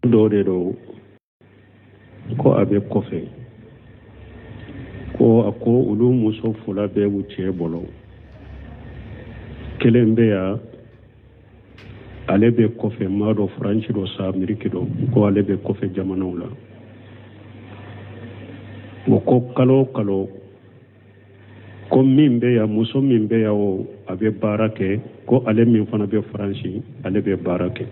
Dɔ de don ko a bɛ kɔfɛ, ko a ko olu muso fila bɛ u cɛ bolo, kelen bɛ yan, ale bɛ kɔfɛ, m'a dɔn Faransi dɔ sa Ameriki dɔ, ko ale bɛ kɔfɛ jamanaw la. O ko kalo o kalo ko min bɛ yan, muso min bɛ yan, o a bɛ baara kɛ, ko ale min fana bɛ Faransi, ale bɛ baara kɛ.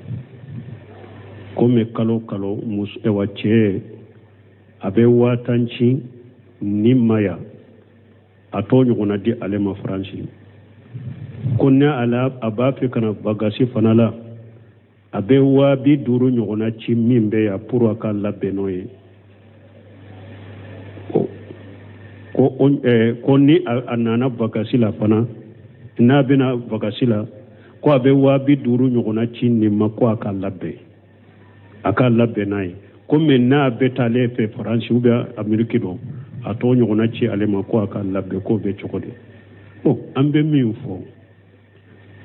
Komi kalo kalo muso, ɛwa, cɛ a bɛ 50 000 ci nin ma yan, a t'o ɲɔgɔnna di ale ma Faransi. Ko ni ala a b'a fɛ ka na vacances fana la, a bɛ 50 000 ɲɔgɔnna ci min bɛ yan pour a ka labɛn n'o ye. Ko ni a nana vacances la fana, n'a bɛna vacances la, ko a bɛ 50 000 ɲɔgɔnna ci nin ma, ko a ka labɛn, a ka labɛn n'a ye. Komi n'a bɛ taa ale fɛ Faransi ou bien Ameriki dɔ, a t'o ɲɔgɔnna ci ale ma, ko a ka labɛn. K'o bɛ cogo di? Bon, an bɛ min fɔ,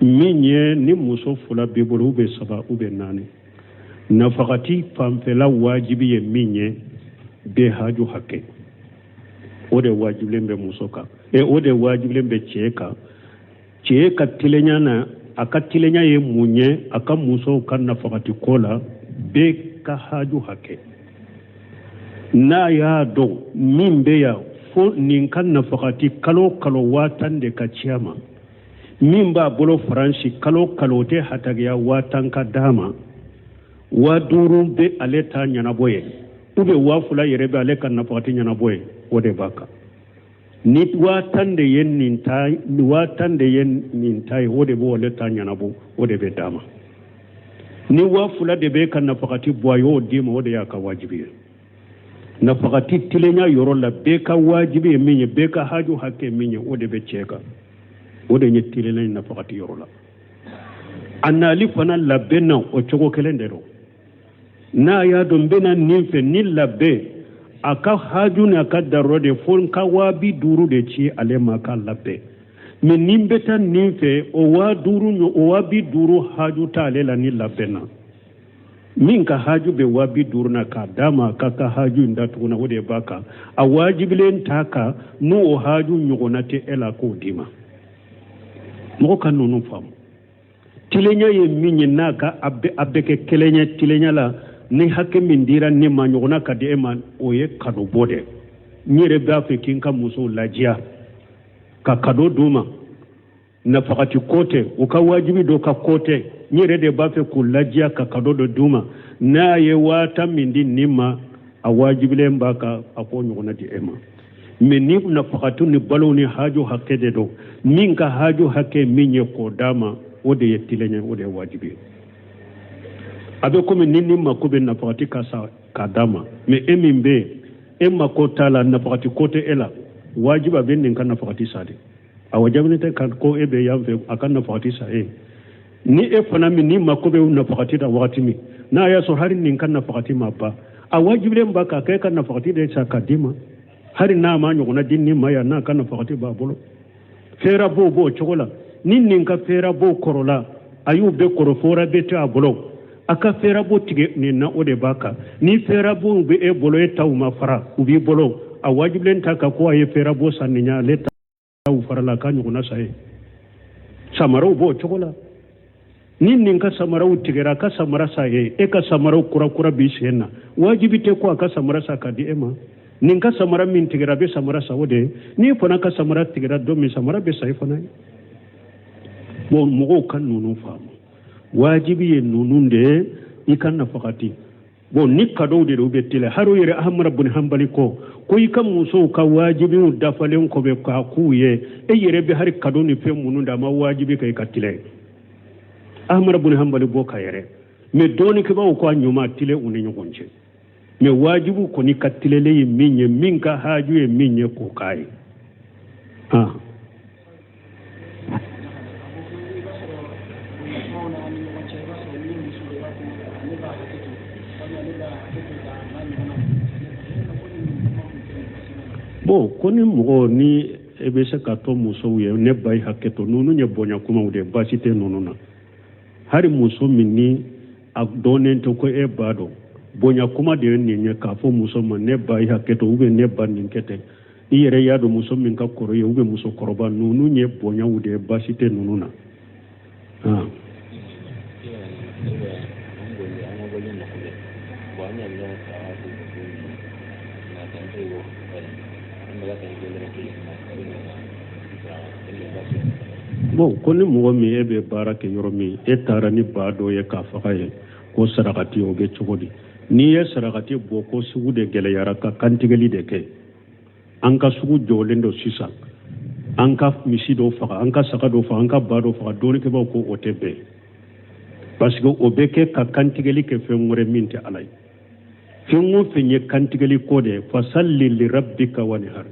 min ye ni muso fila b'i bolo, ou bien saba, ou bien naani, nafakati fanfɛla wajibi ye min ye, bɛɛ haju hakɛ, o de wajibilen bɛ muso kan, o de wajibilen bɛ cɛ kan. Cɛ ka tilenya na, a ka tilenya ye mun ye a ka musow ka nafakati ko la? Bɛɛ ka haju hakɛ. N'a y'a dɔn min bɛ yan fo nin ka nafakati kalo kalo 10 000 de ka ci a ma, min b'a bolo Faransi kalo kalo o tɛ hatagiya 10 000 ka d'a ma, 5000 bɛ ale ta ɲɛnabɔ ye, ou bien 2000 yɛrɛ bɛ ale ka nafakati ɲɛnabɔ ye, o de b'a kan. Ni 10 000 de ye nin ta, 10 000 de ye nin ta ye, o de b'ole ta ɲɛnabɔ, o de bɛ d'a ma. Ni 2000 de bɛ ka nafakati bɔ, a y'o d'i ma, o de y'a ka wajibi ye. Nafakati tilenya yɔrɔ la, bɛɛ ka wajibi ye min ye, bɛɛ ka haju hakɛ min ye, o de bɛ cɛ kan. O de ye tilenya ye nafakati yɔrɔ la. A nali fana labɛn na, o cogo kelen de don. N'a y'a dɔn n bɛna nin fɛ ni labɛn, a ka haju n'a ka darura de fo n ka 50 000 de ci ale ma k'a labɛn. Mais ni n bɛ taa nin fɛ, o 50 000, o 50 000 haju t'ale la ni labɛn na. Min ka haju bɛ 50 000 na k'a d'a ma k'a ka haju in datugu na, o de b'a kan. A wajibilen t'a kan n'o o haju ɲɔgɔnna tɛ e la k'o d'i ma. Mɔgɔ ka ninnu faamu. Tilenya ye min ye, n'a ka a bɛ kɛ kelen ye tilenya la, ni hakɛ min dira ne ma ɲɔgɔnna ka di e ma, o ye kado bɔ dɛ. N yɛrɛ b'a fɛ k'i ka musow ladiya ka kado d'u ma, nafakati ko tɛ, u ka wajibi dɔ ka ko tɛ, n yɛrɛ de b'a fɛ k'u ladiya ka kado dɔ d'u ma. N'a ye 10 000 min di nin ma, a wajibilen b'a kan a k'o ɲɔgɔnna di e ma. Mais ni nafakati ni balo ni haju hakɛ de don, min ka haju hakɛ min ye k'o d'a ma, o de ye tilenya, o de ye wajibi ye. A bɛ komi ni ni mako bɛ nafakati ka sa k'a d'a ma, mais e min bɛ yen, e mako t'a la, nafakati ko tɛ e la, wajibi a bɛ nin ka nafakati sa de. A wajibinen tɛ ka ko e bɛ yan fɛ a ka nafakati sa e. Ni e fana min ni mako bɛ nafakati la wagati min, n'a y'a sɔrɔ hali nin ka nafakati ma ban, a wajibilen b'a kan k'e ka nafakati de sa k'a d'i ma, hali n'a ma ɲɔgɔnna di nin ma yan, n'a ka nafakati b'a bolo. Fɛrɛbɔ b'o cogo la. Ni nin ka fɛrɛbɔ kɔrɔla, a y'u bɛɛ kɔrɔ, fɔra bɛɛ to a bolo, a ka fɛrɛbɔ tigɛ nin na, o de b'a kan. Ni fɛrɛbɔ bɛ e bolo, e taw ma fara, u b'i bolo, a wajibilen t'a kan ko a ye fɛrɛbɔ san nin ye, ale taw farala, a ka ɲɔgɔnna sa ye. Samaraw b'o cogo la. Ni nin ka samaraw tigɛra, a ka samara sa ye, e ka samaraw kura kura b'i sen na, wajibi tɛ ko a ka samara sa ka di e ma. Nin ka samara min tigɛra, a bɛ samara sa o de ye. N'i fana ka samara tigɛra don min, samara bɛ sa i fana ye. Bon, mɔgɔw ka ninnu faamu, wajibi ye ninnu de ye i ka nafakati. Bon, ni kadow de don, u bɛ teliya. Hali o yɛrɛ, Ahamada bun Hanbali ko i ka musow ka wajibiw dafalen kɔfɛ k'a k'u ye, e yɛrɛ bɛ hali kado ni fɛn minnu d'a ma, wajibi ka i ka tile. Ahamada bun Hanbali bɔ ka yɛrɛ, mais dɔɔnikɛbaaw ko a ɲuman tile u ni ɲɔgɔn cɛ, mais wajibu kɔni ka tilelen ye min ye, min ka haju ye min ye, k'o k'a ye. Han. Bon, ko ni mɔgɔ ni E bɛ se k'a to musow ye ne ba ye hakɛ to, ninnu ye bonya kumaw de ye, baasi tɛ ninnu na. Hali muso min ni a dɔnnen tɛ ko e ba don, bonya kuma de ye nin ye k'a fɔ muso ma ne ba ye hakɛ to, ou bien ne ba nin kɛ ten. I yɛrɛ y'a dɔn muso min ka kɔrɔ ye, ou bien musokɔrɔba, ninnu ye bonyaw de ye, baasi tɛ ninnu na. Bon, ko ni mɔgɔ min e bɛ baara kɛ yɔrɔ min, e taara ni ba dɔ ye k'a faga ye ko sarakati, o bɛ cogo di? N'i ye sarakati bɔ ko sugu de gɛlɛyara ka kantigɛli de kɛ, an ka sugu jɔlen don sisan, an ka misi dɔ faga, an ka saga dɔ faga, an ka ba dɔ faga, dɔnnikɛbaaw ko o tɛ bɛn, parce que o bɛ kɛ ka kantigɛli kɛ fɛn wɛrɛ min tɛ Ala ye. Fɛn o fɛn ye kantigɛli ko de ye, fasalli li rabbika wanhar,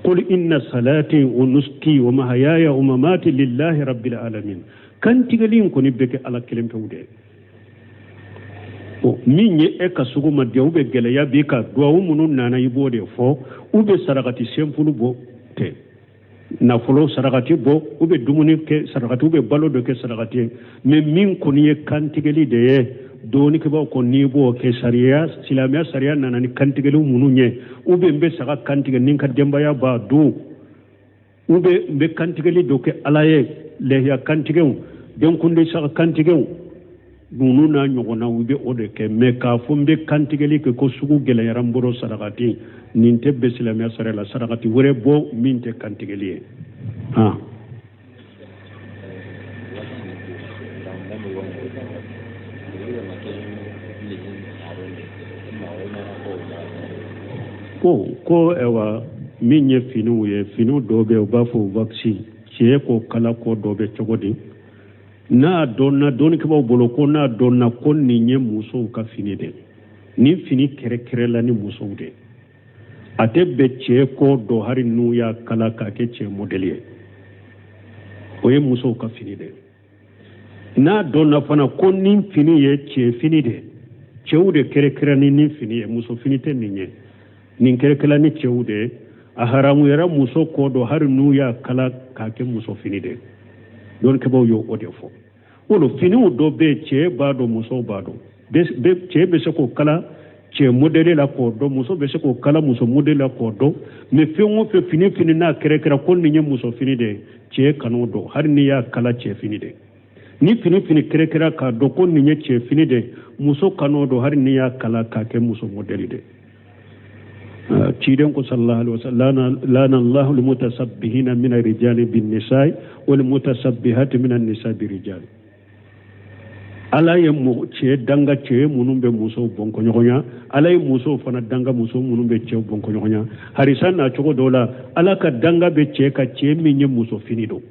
qul inna salati wa nusuki wa mahayaya wa mamati lillahi rabbil alamin. Kantigɛli in kɔni bɛ kɛ Ala kelen pewu de ye. Min ye e ka sugu ma diya, ou bien gɛlɛya b'i kan, duwawu minnu nana i b'o de fɔ, ou bien sarakati senfulu bɔ tɛ nafolo sarakati bɔ, ou bien dumuni kɛ sarakati, ou bien balo dɔ kɛ sarakati ye. Mais min kɔni ye kantigɛli de ye, dɔnnikɛbaaw ko n'i b'o kɛ, sariya silamɛya sariya nana ni kantigɛli minnu ye, ou bien n bɛ saga kantigɛ ni n ka denbaya b'a dun, ou bien n bɛ kantigɛli dɔ kɛ Ala ye, lɛhiya kantigɛw, denkundi saga kantigɛw, ninnu n'a ɲɔgɔnnaw, i bɛ o de kɛ. Mais k'a fɔ n bɛ kantigɛli kɛ ko sugu gɛlɛyara n bolo sarakati, nin tɛ bɛn silamɛya sariya la. Sarakati wɛrɛ bɔ min tɛ kantigɛli ye. Ko ɛwa min ye finiw ye, finiw dɔw bɛ yen u b'a fɔ waxi, cɛ ko kala ko dɔ bɛ cogo di? N'a dɔnna dɔnnikɛbaaw bolo ko n'a dɔnna ko nin ye musow ka fini de, nin fini kɛrɛkɛrɛla ni musow de, a tɛ bɛn cɛ ko dɔ hali n'u y'a kala k'a kɛ cɛ modɛli ye, o ye musow ka fini de. N'a dɔnna fana ko nin fini ye cɛ fini de, cɛw de kɛrɛkɛrɛ ni nin fini ye, muso fini tɛ nin ye, nin kɛrɛkɛrɛ ni cɛw de ye, a haramuyara muso kɔ dɔ hali n'u y'a kala k'a kɛ muso fini de. Dɔnnikɛbaaw y'o o de fɔ. Wolo finiw dɔ bɛ yen cɛ b'a dɔn, musow b'a dɔn, cɛ bɛ se k'o kala cɛ modɛli la k'o dɔn, muso bɛ se k'o kala muso modɛli la k'o dɔn. Mais fɛn o fɛn fini fini n'a kɛrɛkɛrɛ ko nin ye muso fini de ye, cɛ kan'o dɔn hali n'i y'a kala cɛ fini de. Ni fini fini kɛrɛkɛrɛ k'a dɔn ko nin ye cɛ fini de, muso kan'o dɔn hali n'i y'a kala k'a kɛ muso modɛli de. Ciden ko sallallahu alaihi wasallam, lana Allahu almutasabbihina min arrijali bin nisa'i wal mutasabbihati min an-nisa'i bir rijali. Ala ye cɛ danga cɛ minnu bɛ musow bɔnkɔɲɔgɔnya, Ala ye musow fana danga muso minnu bɛ cɛw bɔnkɔɲɔgɔnya. Harisa na cogo dɔ la, Ala ka danga bɛ cɛ ka cɛ min ye muso fini don,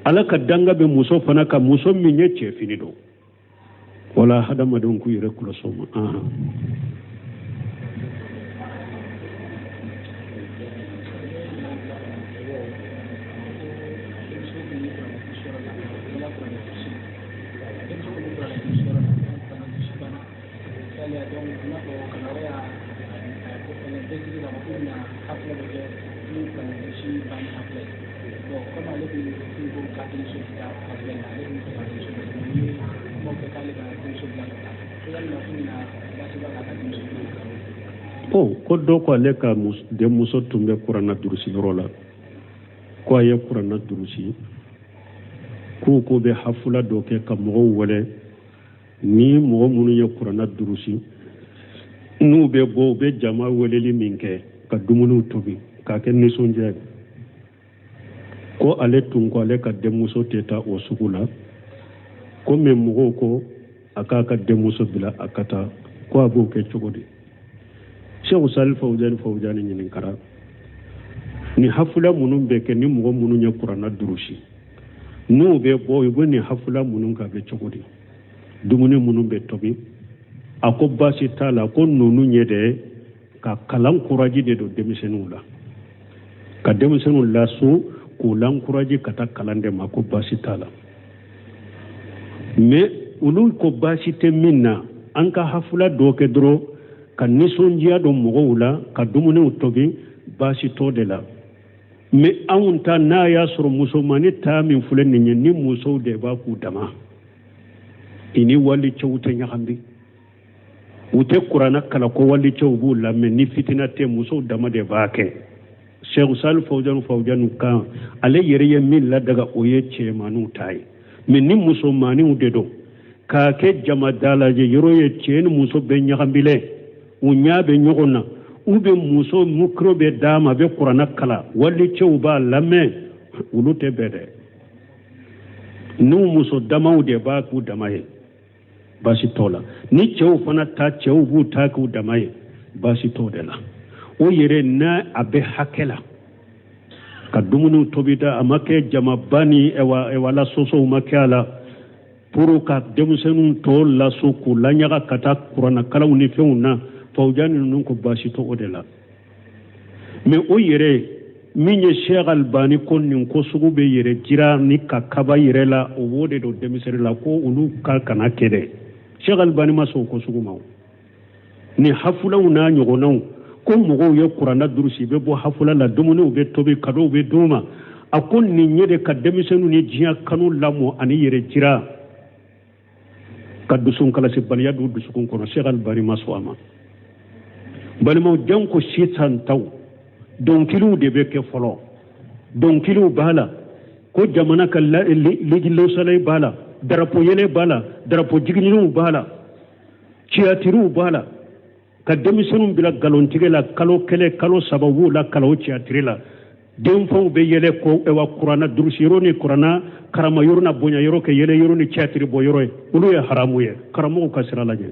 Ala ka danga bɛ muso fana ka muso min ye cɛ fini don. Wala hadamadenw k'u yɛrɛ kɔlɔsi o ma. Ko dɔ ko ale ka denmuso tun bɛ kuranna durusi yɔrɔ la, ko a ye kuranna durusi, k'u ko bɛ hafula dɔ kɛ ka mɔgɔw wele, ni mɔgɔ minnu ye kuranna durusi n'u bɛ bɔ, u bɛ jama weleli min kɛ ka dumuniw tobi k'a kɛ nisɔndiya ye. Ko ale tun ko ale ka denmuso tɛ taa o sugu la, ko mais mɔgɔw ko a k'a ka denmuso bila a ka taa, ko a b'o kɛ cogo di? Seku Salif Fawuzani Fawuzani ɲininkara ni hafula minnu bɛ kɛ ni mɔgɔ minnu ye kuranna durusi n'u bɛ bɔ, u bɛ nin hafula minnu kɛ a bɛ cogo di? Dumuni minnu bɛ tobi, a ko baasi t'a la, ko ninnu ye de ka kalan kuraji de don denmisɛnninw la, ka denmisɛnninw lasun k'u lankuraji ka taa kalan de ma, ko baasi t'a la. Mais olu ko baasi tɛ min na, an ka hafula dɔ kɛ dɔrɔn ka nisɔndiya don mɔgɔw la ka dumuniw tobi, baasi t'o de la. Mais anw ta n'a y'a sɔrɔ musomannin ta min filɛ nin ye ni musow de b'a k'u dama i ni walicɛw tɛ ɲagami u tɛ kuranna kalan ko walicɛw b'u lamɛn ni fitina tɛ musow dama de b'a kɛ Cheikh Salih Fawzan Fawzan kan ale yɛrɛ ye min ladaga o ye cɛmanninw ta ye mais ni musomanninw de don k'a kɛ jama dalajɛ yɔrɔ ye cɛ ni muso bɛɛ ɲagamilen u ɲɛ bɛ ɲɔgɔn na u bɛ muso micro bɛ d'a ma a bɛ kuranna kalan walicɛw b'a lamɛn olu tɛ bɛn dɛ n'u muso damaw de b'a k'u dama ye baasi t'o la ni cɛw fana ta cɛw b'u ta k'u dama ye baasi t'o de la o yɛrɛ n'a a bɛ hakɛ la ka dumuniw tobi da a ma kɛ jamaba ni ɛwa lasɔsɔw ma kɛ a la pour ka denmisɛnninw tɔ laso k'u laɲaga ka taa kuranakalanw ni fɛnw na Fawzan ninnu ko baasi t'o de la mais o yɛrɛ min ye Cheikh Albani ko nin ko sugu bɛ yɛrɛ jira ni ka kaba yɛrɛ la o b'o de don denmisɛnnin la ko olu ka kana kɛ dɛ Cheikh Albani ma sɔn o ko sugu ma ni hafulaw n'a ɲɔgɔnnaw ko mɔgɔw ye kuranna durusi bɛ bɔ hafula la dumuniw bɛ tobi kadow bɛ d'u ma a ko nin ye de ka denmisɛnninw ni diɲɛ kanu lamɔ ani yɛrɛ jira ka dusunkalasibaliya don dusukun kɔnɔ Cheikh Albani ma sɔn a ma balimaw janko sisan taw dɔnkiliw de bɛ kɛ fɔlɔ dɔnkiliw b'a la ko jamana ka ligue nationale b'a la darapo yɛlɛ b'a la darapo jiginniw b'a la tiyatiriw b'a la ka denmisɛnninw bila nkalontigɛ la kalo kelen kalo saba u b'u lakalan o tiyatiri la denfaw bɛ yɛlɛ ko ɛwa kuranna durusi yɔrɔ ni kuranna karama yɔrɔ na bonya yɔrɔ kɛ yɛlɛ yɔrɔ ni tiyatiri bɔ yɔrɔ ye olu ye haramu ye karamɔgɔw ka siran Ala ɲɛ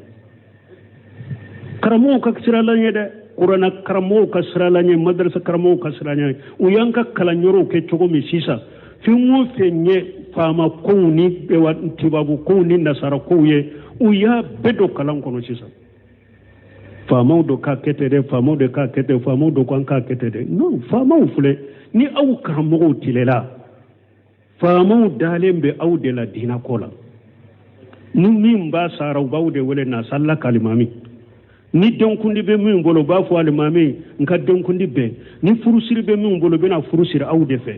karamɔgɔw ka siran Ala ɲɛ dɛ kuranna karamɔgɔw ka siran Ala ɲɛ madarasa karamɔgɔw ka siran ɲɛ u y'an ka kalanyɔrɔw kɛ cogo min sisan fɛn o fɛn ye faama kow ni ɛwa tubabu kow ni nasara kow ye u y'a bɛɛ don kalan kɔnɔ sisan faamaw do k'a kɛ ten dɛ faamaw de k'a kɛ ten faamaw do ko an k'a kɛ ten dɛ non faamaw filɛ ni aw karamɔgɔw tilela faamaw dalen bɛ aw de la diinɛ ko la ni min b'a sara u b'aw de wele na salila kalimami ni denkundi bɛ min bolo u b'a fɔ alimami n ka denkundi bɛn ni furusiri bɛ min bolo u bɛna furu siri aw de fɛ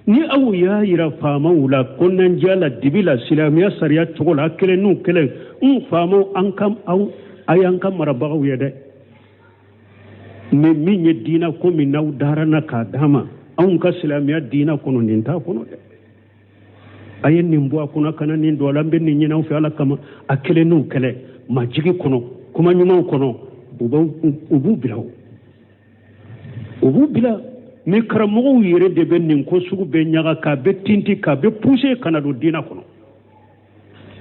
ni aw y'a yira faamaw la kɔnɔnajɛya la dibi la silamɛya sariya cogo la a kelen n'u kelen n faamaw an ka aw a y'an ka marabagaw ye dɛ mais min ye diinɛ ko min n'aw dara na k'a d'an ma anw ka silamɛya diinɛ kɔnɔ nin t'a kɔnɔ dɛ a ye nin bɔ a kɔnɔ kana nin don a la an bɛ nin ɲini aw fɛ ala kama a kelen n'u kɛlɛ majigi kɔnɔ kuma ɲumanw kɔnɔ u b'u bila o u b'u bila mais karamɔgɔw yɛrɛ de bɛ nin ko sugu bɛɛ ɲaga k'a bɛ tinti k'a bɛ pousser ka na don diinɛ kɔnɔ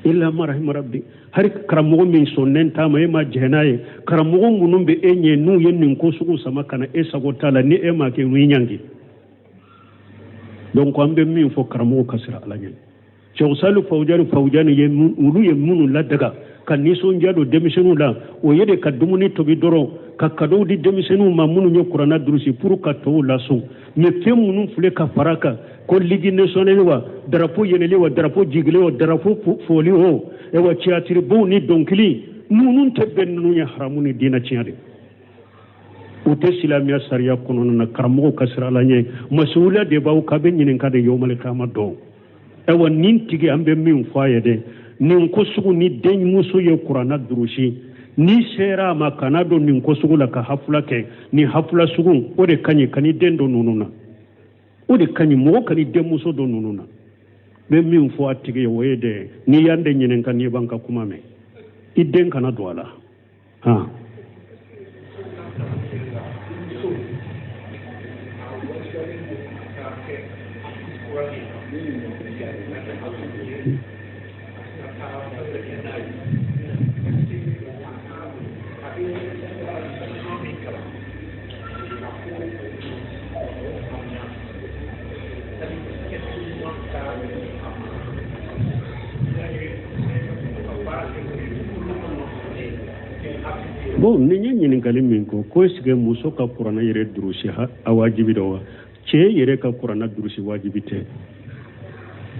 illa ma rahima rabbi hari karamɔgɔ min sɔnnen t'a ma e ma jɛn n'a ye karamɔgɔ minnu bɛ e ɲɛ n'u ye nin ko sugu sama ka na e sago t'a la ni e m'a kɛ u y'i ɲangi donc an bɛ min fɔ karamɔgɔw ka siran ala ɲɛ Cheikh Salih Fawzan Fawzan ye olu ye minnu ladaga ka nisɔndiya don denmisɛnninw la o ye de ka dumuni tobi dɔrɔn ka kadow di denmisɛnninw ma minnu ye kuranna durusi pour ka tɔw lasɔn mais fɛn minnu filɛ ka fara kan ko ligue nationale wa darapo yɛlɛli wa darapo jigili wa darapo foli o wa tiyatiribow ni dɔnkili ninnu tɛ bɛn ninnu ye haramu ni diinɛ tiɲɛ de u tɛ silamɛya sariya kɔnɔna na karamɔgɔw ka siran ala ɲɛ masuwuliya de b'aw kan bɛ ɲininka de yawmal kiyama don ayiwa nin tigi an bɛ min fɔ a ye dɛ nin ko sugu ni denmuso ye kuranna durusi n'i sera a ma kana don nin ko sugu la ka hafula kɛ nin hafula sugu o de ka ɲi kan'i den don ninnu na o de ka ɲi mɔgɔ kan'i denmuso don ninnu na n bɛ min fɔ a tigi ye o ye dɛ n'i y'an de ɲininka n'i b'an ka kuma mɛn i den kana don a la han Bon nin ye ɲininkali min ko ko est-ce que muso ka kuranɛ yɛrɛ durusi a wajibi don wa cɛ yɛrɛ ka kuranɛ durusi wajibi tɛ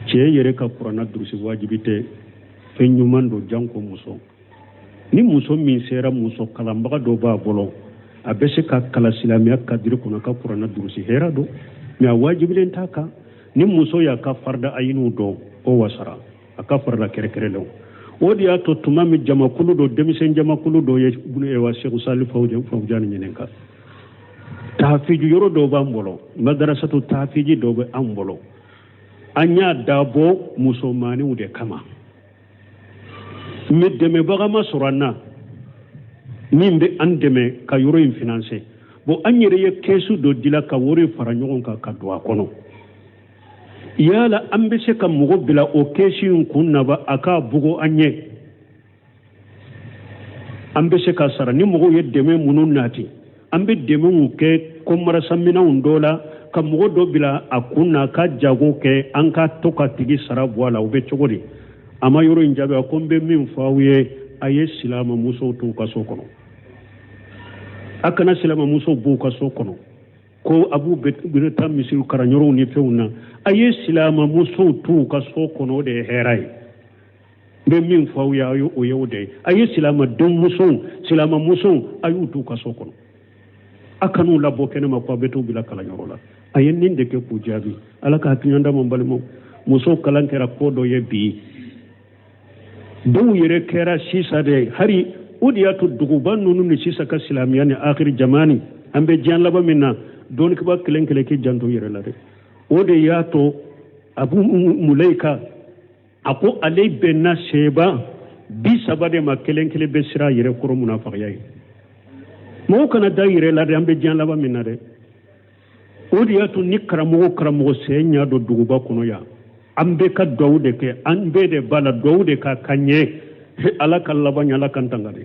cɛ yɛrɛ ka kuranɛ durusi wajibi tɛ fɛn ɲuman don janko muso ni muso min sera muso kalanbaga dɔ b'a bolo a bɛ se ka kalan silamɛya kadiri kɔnɔ ka kuranɛ durusi hɛrɛ don Mais a wajibilen t'a kan. Ni muso y'a ka farida ayiniw dɔn, o wasara, a ka farida kɛrɛkɛrɛlenw. O de y'a to tuma min jamakulu dɔ, denmisɛn jamakulu dɔ ye wa Seku Sali Fawujani ɲininka, tafiji yɔrɔ dɔw b'an bolo, madarasatu tafiji dɔw bɛ an bolo, an y'a dabɔ musomanninw de kama, mais dɛmɛbaga ma sɔrɔ an na min bɛ an dɛmɛ ka yɔrɔ in financer. Bon, an yɛrɛ ye kɛsu dɔ dila ka wari fara ɲɔgɔn kan ka don a kɔnɔ. Yala an bɛ se ka mɔgɔ bila o kɛsu in kun na ba, a k'a bugo an ye, an bɛ se ka sara? Ni mɔgɔw ye dɛmɛ minnu nati, an bɛ dɛmɛw kɛ ko marasaminɛnw dɔ la ka mɔgɔ dɔ bila a kun na ka jago kɛ, an ka to ka tigi sara bɔ a la, o bɛ cogo di? A ma yɔrɔ in jaabi. A ko n bɛ min fɔ aw ye, a ye silamamusow to u ka so kɔnɔ, a kana silamamusow b'u ka so kɔnɔ ko a b'u bɛ taa misiri karanyɔrɔw ni fɛnw na. A ye silamamusow to u ka so kɔnɔ, o de ye hɛrɛ ye. N bɛ min fɔ aw ye, aw ye o ye o de ye. A ye silamadenmusow, silamamusow, a y'u to u ka so kɔnɔ, a kan'u labɔ kɛnɛma ko a bɛ t'u bila kalanyɔrɔ la. A ye nin de kɛ k'u jaabi. Ala ka hakili d'an ma. Balimaw, musow kalan kɛra ko dɔ ye bi, dɔw yɛrɛ kɛra sisan de hari. O de y'a to duguba ninnu ni sisan ka silamɛya ni akiri jamani, an bɛ diɲɛ laban min na, dɔnnikiba kelen kelen k'i janto yɛrɛ la dɛ. O de y'a to Abu Mulayika a ko ale bɛnna seba 30 de ma, kelen kelen bɛ siran yɛrɛ kɔrɔ munafagaya ye. Mɔgɔw kana da yɛrɛ la dɛ, an bɛ diɲɛ laban min na dɛ. O de y'a to ni karamɔgɔ karamɔgɔ sen ɲa don duguba kɔnɔ yan, an bɛɛ ka duwawu de kɛ, an bɛɛ de b'a la duwawu de ka ka ɲɛ. Ala ka laban ɲɛ, Ala k'an tanga dɛ.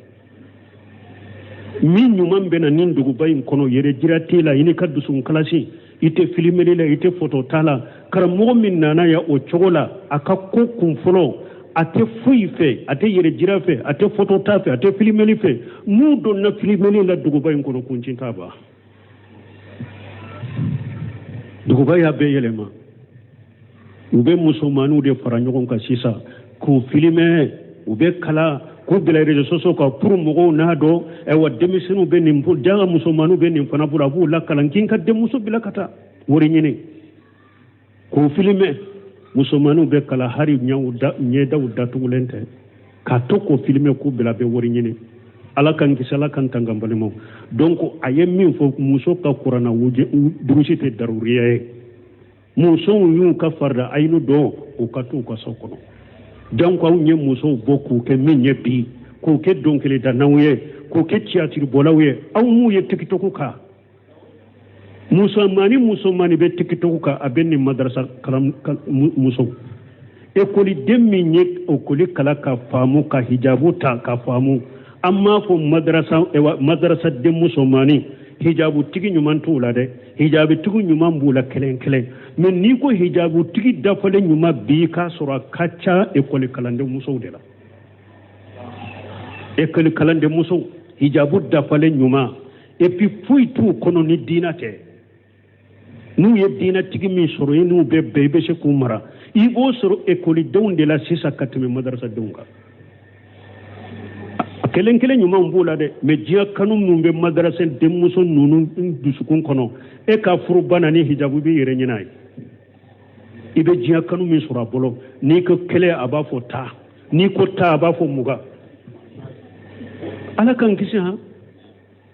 Min ɲuman bɛ na ni duguba in kɔnɔ, yɛrɛ jira t'e la, i n'i ka dusukun kalasi, i tɛ filimeli la, i tɛ foto ta la. Karamɔgɔ min nana yan o cogo la, a ka ko kun fɔlɔ, a tɛ foyi fɛ, a tɛ yɛrɛ jira fɛ, a tɛ foto ta fɛ, a tɛ filimeli fɛ. N'u donna filimeli la duguba in kɔnɔ, kuncin t'a ban. Duguba y'a bɛɛ yɛlɛma. U bɛ musomaninw de fara ɲɔgɔn kan sisan k'u filimɛ, u bɛ kala k'u bila réseaux sociaux kan pour mɔgɔw n'a dɔn. Ayiwa, denmisɛnninw bɛ nin, janga musomaninw bɛ nin fana bolo, a b'u lakalan k'i ka denmuso bila ka taa wari ɲini k'u filimɛ. Musomaninw bɛ kala hari ɲɛdaw datugulen tɛ, ka to k'o filimɛ k'u bila bɛ wari ɲini. Ala k'an kisi, Ala k'an tanga. Balimaw, donc a ye min fɔ, muso ka kuranna durusi tɛ daruriya ye. Musow y'u ka farida ayinu dɔn, u ka to u ka so kɔnɔ. Donc anw ye musow bɔ k'u kɛ min ye bi, k'u kɛ dɔnkilidannaw ye, k'u kɛ tiyatiribɔlaw ye, aw m'u ye TikTok kan? Musomanni musomanni bɛ TikTok kan, a bɛ nin madarasa kalan musow. Ekoliden min ye ekoli kalan ka faamu, ka hijabu ta ka faamu, an m'a fɔ madarasa madarasa den musomanni hijabu tigi ɲuman t'u la dɛ. Hijabu tigi ɲuman b'u la kelen kelen, mais n'i ko hijabu tigi dafalen ɲuman bi k'a sɔrɔ, a ka ca ekɔli kalanden musow de la. Ekɔli kalanden musow hijabu dafalen ɲuman, et puis foyi t'u kɔnɔ ni diina tɛ. N'u ye diinatigi min sɔrɔ, i n'u bɛ bɛn, i bɛ se k'u mara. I b'o sɔrɔ ekɔlidenw de la sisan ka tɛmɛ madarasadenw kan. A kelen kelen ɲumanw b'u la dɛ, mais diɲɛ kanu minnu bɛ madarasa denmuso ninnu dusukun kɔnɔ, e ka furuba na ni hijabu b'i yɛrɛ ɲɛna ye. I bɛ diɲɛ kanu min sɔrɔ a bolo, n'i ko kelen a b'a fɔ taa, n'i ko taa a b'a fɔ 20. Ala k'an kisi. Han,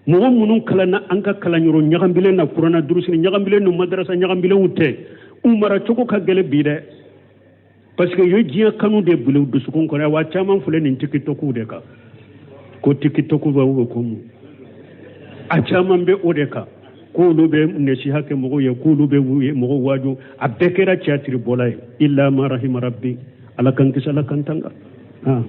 mɔgɔ minnu kalanna an ka kalanyɔrɔ ɲagambilen na, kuranna durusini ɲagambilen ni madarasa ɲagambilenw tɛ, u mara cogo ka gɛlɛn bi dɛ, parce que u ye diɲɛ kanu de bila u dusukun kɔnɔ. Wa caman filɛ nin TikTokiw de kan, ko TikTok bɛ u bɛ ko mun, a caman bɛ o de kan, k'olu bɛ nasiha kɛ mɔgɔw ye, k'olu bɛ mɔgɔw waaju. A bɛɛ kɛra tiyatiri bɔla ye, illa ma rahima rabbi. Ala k'an kisi, Ala k'an tanga. Ah.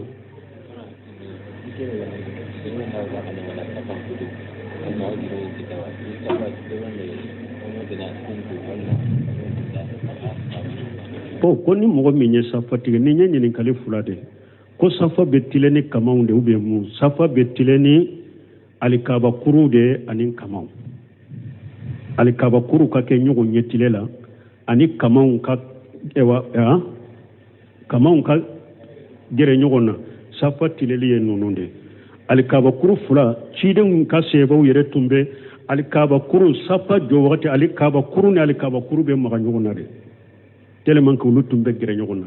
Ko ko ni mɔgɔ min ye safa tigɛ, ni ye ɲininkali fila de ko safa bɛ tilen ni kamanw de ou bien mun? Safa bɛ tilen ni alikabakuru de ani kamanw. Alikabakuru ka kɛ ɲɔgɔn ɲɛ tile la ani kamanw ka ewa kamanw ka gɛrɛ ɲɔgɔn na. Safa tileli ye ninnu de alikabakuru fila. Cidenw ka sebaw yɛrɛ tun bɛ Alikabakuru safa jɔ wagati, alikabakuru ni alikabakuru bɛ maga ɲɔgɔn na de, tellement que olu tun bɛ gɛrɛ ɲɔgɔn na.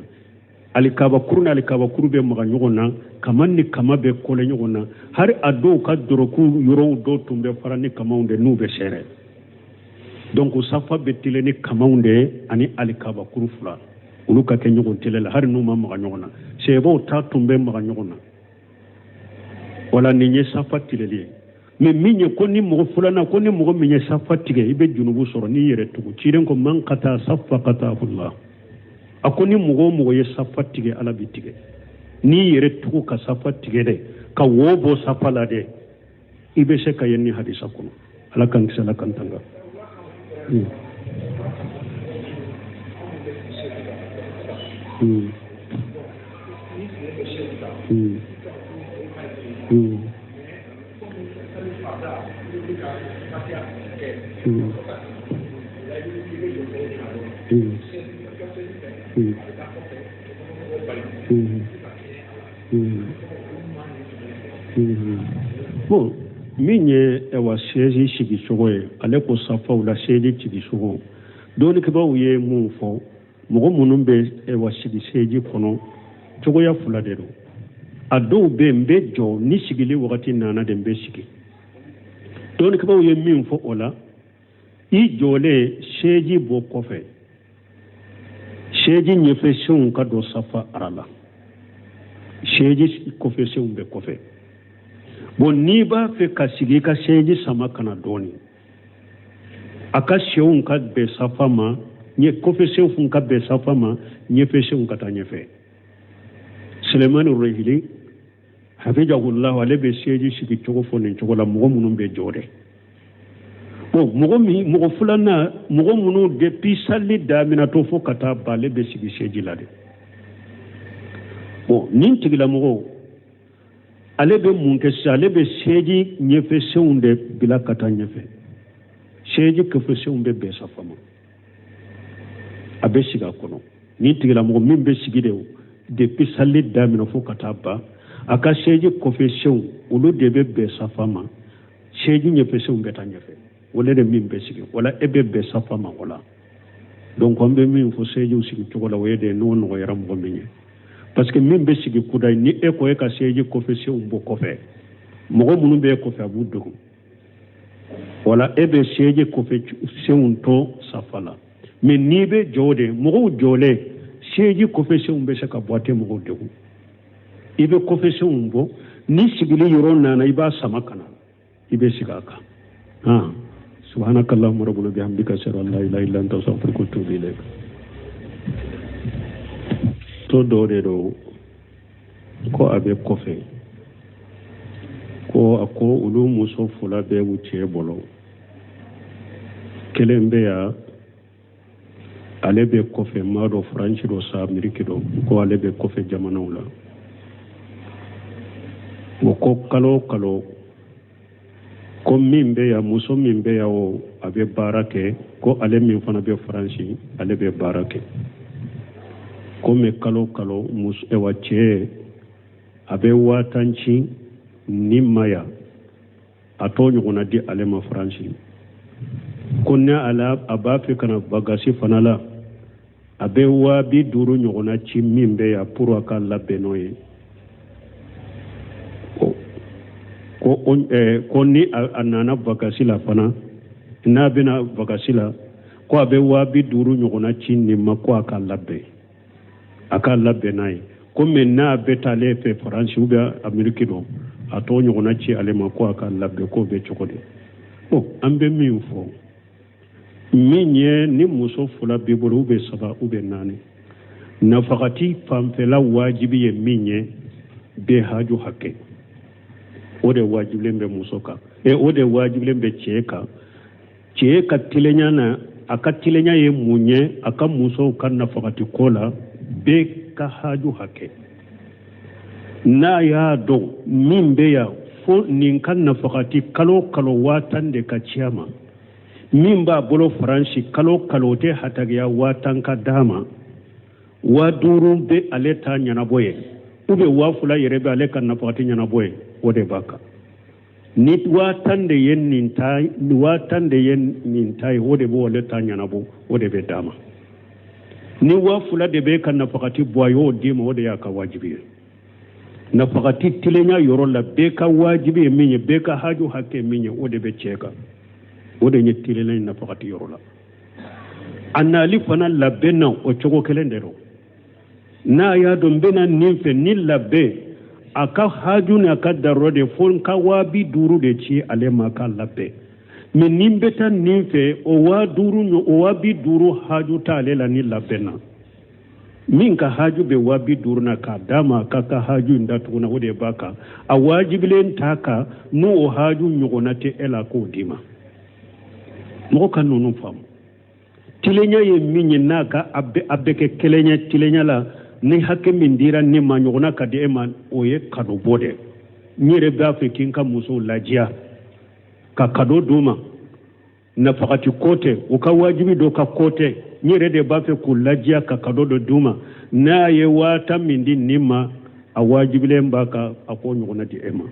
Alikabakuru ni alikabakuru bɛ maga ɲɔgɔn na, kama ni kama bɛ kɔlɛ ɲɔgɔn na. Hali a dɔw ka dɔrɔku yɔrɔw dɔw tun bɛ fara ni kamaw de n'u bɛ sɛrɛ. Donc safa bɛ tile ni kamaw de ye ani alikabakuru fila, olu ka kɛ ɲɔgɔn tele la hali n'u ma maga ɲɔgɔn na. Sɛbɛw ta tun bɛ maga ɲɔgɔn na. Wala nin ye safa tileli ye. Mais min ye ko ni mɔgɔ filanan ko ni mɔgɔ min ye safa tigɛ, i bɛ junubu sɔrɔ n'i yɛrɛ tugu. Ciden ko man kata safa katahullah, a ko ni mɔgɔ o mɔgɔ ye safa tigɛ, Ala b'i tigɛ. N'i yɛrɛ tugu ka safa tigɛ dɛ, ka wo bɔ safa la dɛ, i bɛ se ka ye ni hadisa kɔnɔ. Ala k'an kisi, Ala k'an tanga. Bon, min ye ɛwa sɛzi sigi cogo ye, ale ko safaw la sɛzi sigi cogo, dɔnnikɛbaaw ye mun fɔ? Mɔgɔ minnu bɛ ɛwa sigi sɛzi kɔnɔ, cogoya fila de don. A dɔw bɛ yen, n bɛ jɔ, ni sigili wagati nana de n bɛ sigi. Dɔnnikɛbaaw ye min fɔ o la, i jɔlen sɛji bɔ kɔfɛ, sɛji ɲɛfɛ senw ka don safa ara la, sɛji kɔfɛ senw bɛ kɔfɛ. Bon, n'i b'a fɛ ka sigi, i ka sɛji sama ka na dɔɔnin, a ka senw ka bɛn safa ma, ɲɛ kɔfɛ senw ka bɛn safa ma, ɲɛfɛ senw ka taa ɲɛfɛ. Sulemani Ruhili hafizahullahu, ale bɛ sɛji sigi cogo fɔ nin cogo la, mɔgɔ minnu bɛ jɔ dɛ. Bon, mɔgɔ min, mɔgɔ filanan, mɔgɔ minnu depuis sali daminɛtɔ fo ka taa ban, ale bɛ sigi sɛji la dɛ. Bon, nin tigilamɔgɔ, ale bɛ mun kɛ sisan? Ale bɛ sɛji ɲɛfɛ senw de bila ka taa ɲɛfɛ, sɛji kɔfɛ senw bɛ bɛn safa ma, a bɛ sigi a kɔnɔ. Nin tigilamɔgɔ min bɛ sigi de depuis sali daminɛ fo ka taa ban, a ka sɛji kɔfɛ senw olu de bɛ bɛn safa ma, sɛji ɲɛfɛ senw bɛ taa ɲɛfɛ. O de min bɛ sigi wala e bɛ bɛn safa ma o la. Donc an bɛ min fɔ sɛjiw sigi cogo la, o ye de n'o nɔgɔyara mɔgɔ min ye, parce que min bɛ sigi kuda ni e ko e ka sɛji kɔfɛ senw bɔ kɔfɛ, mɔgɔ minnu bɛ e kɔfɛ a b'u dogo. Wala e bɛ sɛji kɔfɛ senw to safa la. Mais n'i bɛ jɔ de, mɔgɔw jɔlen, sɛji kɔfɛ senw bɛ se ka bɔ, a tɛ mɔgɔw degun. I bɛ kɔfɛ senw bɔ, ni sigili yɔrɔ nana, i b'a sama ka na, i bɛ sigi a kan. Subhanaka allahumma rabbana bihamdika, ashhadu an la ilaha illa anta, astaghfiruka wa atubu ilayk. To dɔ de don ko a bɛ kɔfɛ, ko a ko olu muso fila bɛ u cɛ bolo, kelen bɛ yan, ale bɛ kɔfɛ, m'a dɔn Faransi dɔ sa Ameriki dɔ, ko ale bɛ kɔfɛ jamanaw la. O ko kalo o kalo, ko min bɛ yan, muso min bɛ yan o, a bɛ baara kɛ, ko ale min fana bɛ Faransi, ale bɛ baara kɛ, komi kalo o kalo muso ɛwa cɛ a bɛ 50 000 ci ni ma yan, a t'o ɲɔgɔnna di ale ma Faransi. Ko ne ala a b'a fɛ ka na bagasi fana la, a bɛ 50 000 ɲɔgɔnna ci min bɛ yan pour a ka labɛn n'o ye. Ko ni a nana vakasi la fana, n'a bɛna vakasi la, ko a bɛ 50 000 ɲɔgɔnna ci nin ma, ko a ka labɛn, a ka labɛn n'a ye. Ko mais n'a bɛ taa ale fɛ Faransi ou bien Ameriki dɔ, a t'o ɲɔgɔnna ci ale ma, ko a ka labɛn, k'o bɛ cogo di? Bon, an bɛ min fɔ, min ye ni muso fila b'i bolo ou bien saba ou bien naani, nafakati fanfɛla wajibi ye min ye, bɛɛ haju hakɛ, o de wajibilen bɛ muso kan, o de wajibilen bɛ cɛ kan. Cɛ ka tilenya na, a ka tilenya ye mun ye a ka musow ka nafakati ko la? Bɛɛ ka haju hakɛ. N'a y'a dɔn min bɛ yan fo nin ka nafakati kalo kalo 10 000 de ka ci a ma, min b'a bolo Faransi kalo kalo tɛ hatagiya 10 000 ka d'a ma, 5 000 bɛ ale ta ɲɛnabɔ ye, ou bien 2 000 yɛrɛ bɛ ale ka nafakati ɲɛnabɔ ye, o de b'a kan. Ni 10,000 de ye nin ta, 10,000 de ye nin ta ye, o de b'o le ta ɲɛnabɔ, o de bɛ d'a ma. Ni 2,000 de bɛ ka nafakati bɔ, a y'o d'i ma, o de y'a ka wajibi ye. Nafakati tilenya yɔrɔ la, bɛɛ ka wajibi ye min ye, bɛɛ ka haju hakɛ min ye, o de bɛ cɛ kan. O de ye tilenya ye nafakati yɔrɔ la. A nali fana labɛn na, o cogo kelen de don. N'a y'a dɔn n bɛna nin fɛ ni labɛn, a ka haju ni a ka darura de fo n ka 50,000 de ci ale ma k'a labɛn. Mɛ ni n bɛ taa nin fɛ, o 5,000 o 50,000 haju t'ale la ni labɛn na. Min ka haju bɛ 50,000 na k'a d'a ma k'a ka haju in datugu na, o de b'a kan. A wajibilen t'a kan n'o o haju ɲɔgɔnna tɛ e la k'o d'i ma. Mɔgɔ ka ninnu faamu. Tilenya ye min ye, n'a ka a bɛ kɛ kelen ye tilenya la, ni hakɛ min dira ne ma ɲɔgɔnna ka di e ma, o ye kado bɔ dɛ. N yɛrɛ b'a fɛ k'i ka musow ladiya ka kado d'u ma. Nafakati ko tɛ, u ka wajibi dɔ ka ko tɛ, n yɛrɛ de b'a fɛ k'u ladiya ka kado dɔ d'u ma. N'a ye 10,000 min di nin ma, a wajibilen b'a kan a k'o ɲɔgɔnna di e ma.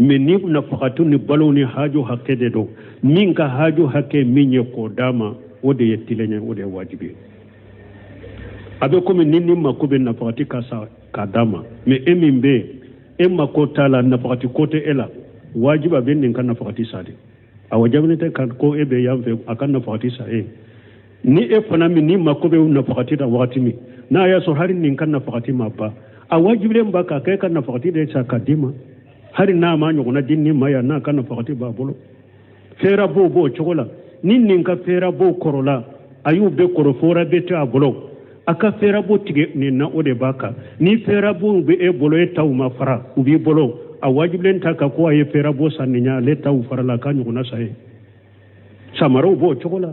Mɛ ni nafakati ni balo ni haju hakɛ de don, min ka haju hakɛ min ye k'o d'a ma, o de ye tilenya, o de ye wajibi ye. A bɛ komi ni ni mako bɛ nafakati ka sa k'a d'a ma, mɛ e min bɛ yen, e mako t'a la, nafakati ko tɛ e la, wajibi a bɛ nin ka nafakati sa de. A wajibinen tɛ ka ko e bɛ yan fɛ a ka nafakati sa e. Ni e fana min ni mako bɛ nafakati la wagati min, n'a y'a sɔrɔ hali nin ka nafakati ma ban, a wajibilen b'a kan k'e ka nafakati de sa k'a d'i ma, hali n'a ma ɲɔgɔnna di nin ma yan, n'a ka nafakati b'a bolo. Fɛɛrɛbɔ b'o cogo la. Ni nin ka fɛɛrɛbɔ kɔrɔla, a y'u bɛɛ kɔrɔ, fɛɛrɛ bɛ to a bolo, a ka fɛɛrɛbɔ tigɛ nin na, o de b'a kan. Ni fɛɛrɛbɔw bɛ e bolo, e taw ma fara, u b'i bolo, a wajibilen ta kan ko a ye fɛɛrɛbɔ san nin ye, ale taw farala, a ka ɲɔgɔnna sa ye. Samaraw b'o cogo la.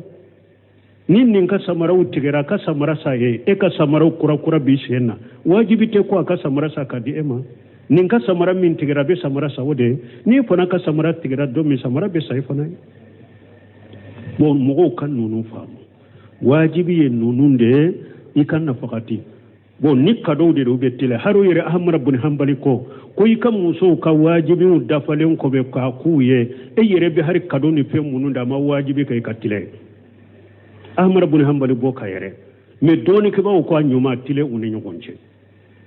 Ni nin ka samaraw tigɛra, a ka samara sa ye, e ka samaraw kura kura b'i sen na, wajibi tɛ ko a ka samara sa ka di e ma. Nin ka samara min tigɛra, a bɛ samara sa o de ye. N'i fana ka samara tigɛra don min, samara bɛ sa i fana ye. Bon, mɔgɔw ka ninnu faamu, wajibi ye ninnu de ye i ka nafakati. Bon, ni kadow de don, u bɛ teliya. Hali o yɛrɛ Ahamada bun Hanbali ko ko i ka musow ka wajibiw dafalen kɔfɛ k'a k'u ye, e yɛrɛ bɛ hali kado ni fɛn minnu d'a ma, wajibi ka i ka tile. Ahamada bun Hanbali bɔ ka yɛrɛ, mɛ dɔɔnikɛbaaw ko a ɲuman tile u ni ɲɔgɔn cɛ.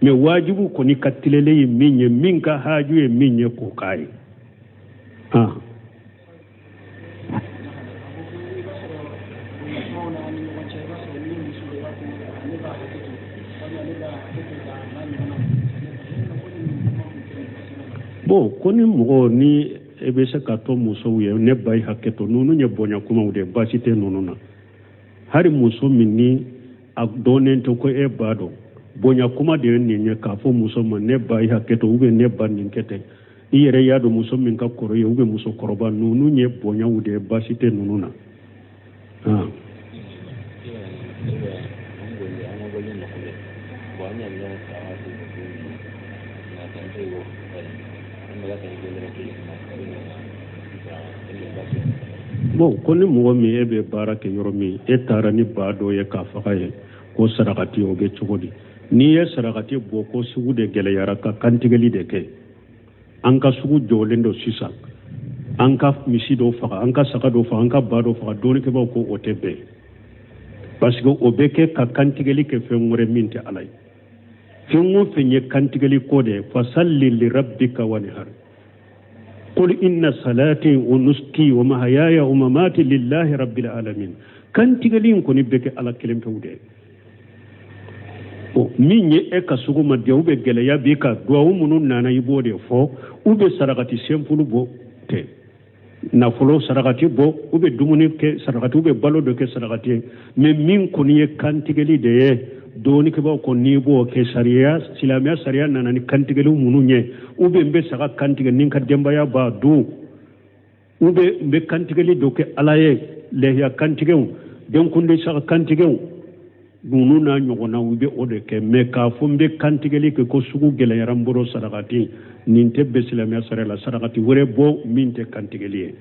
Mɛ wajibu kɔni ka tilelen ye min ye, min ka haju ye min ye, k'o k'a ye. Bon, ko ni mɔgɔ ni e bɛ se ka to musow ye, ne ba ye hakɛ to, ninnu ye bonya kumaw de ye, baasi tɛ ninnu na. Hali muso min ni a dɔnnen tɛ ko e ba don, bonya kuma de ye nin ye k'a fɔ muso ma ne ba ye hakɛ to, ou bien ne ba nin kɛ ten. I yɛrɛ y'a dɔn muso min ka kɔrɔ ye, ou bien musokɔrɔba, ninnu ye bonyaw de ye, baasi tɛ ninnu na. Bon, ko ni mɔgɔ min e bɛ baara kɛ yɔrɔ min, e taara ni ba dɔ ye k'a faga ye ko sarakati, o bɛ cogo di? N'i ye sarakati bɔ ko sugu de gɛlɛyara ka kantigɛli de kɛ, an ka sugu jɔlen don sisan, an ka misi dɔ faga, an ka saga dɔ faga, an ka ba dɔ faga, dɔɔnikɛbaaw ko o tɛ bɛn, parce que o bɛ kɛ ka kantigɛli kɛ fɛn wɛrɛ min tɛ Ala ye. Fɛn o fɛn ye kantigɛli ko de ye, fasalli li rabbika wanhar, qul inna salati wa nusuki wa mahayaya wa mamati lillahi rabbil alamin. Kantigɛli in kɔni bɛ kɛ Ala kelen pewu de ye. Bon, min ye e ka sugu ma diya, u bɛ gɛlɛya b'i kan, duwawu minnu nana i b'o de fɔ, u bɛ sarakati senfulu bɔ tɛ, nafolo sarakati bɔ, u bɛ dumuni kɛ sarakati, u bɛ balo dɔ kɛ sarakati ye. Mɛ min kɔni ye kantigɛli de ye, dɔɔnikɛbaaw ko n'i b'o kɛ sariya, silamɛya sariya nana ni kantigɛli minnu ye, u bɛ n bɛ saga kantigɛ ni n ka denbaya b'a dun, u bɛ n bɛ kantigɛli dɔ kɛ Ala ye, lɛhiya kantigɛw, denkundi saga kantigɛw, ninnu n'a ɲɔgɔnnaw, u bɛ o de kɛ. Mɛ k'a fɔ n bɛ kantigɛli kɛ ko sugu gɛlɛyara n bolo sarakati, nin tɛ bɛn silamɛya sariya la. Sarakati wɛrɛ bɔ min tɛ kantigɛli ye.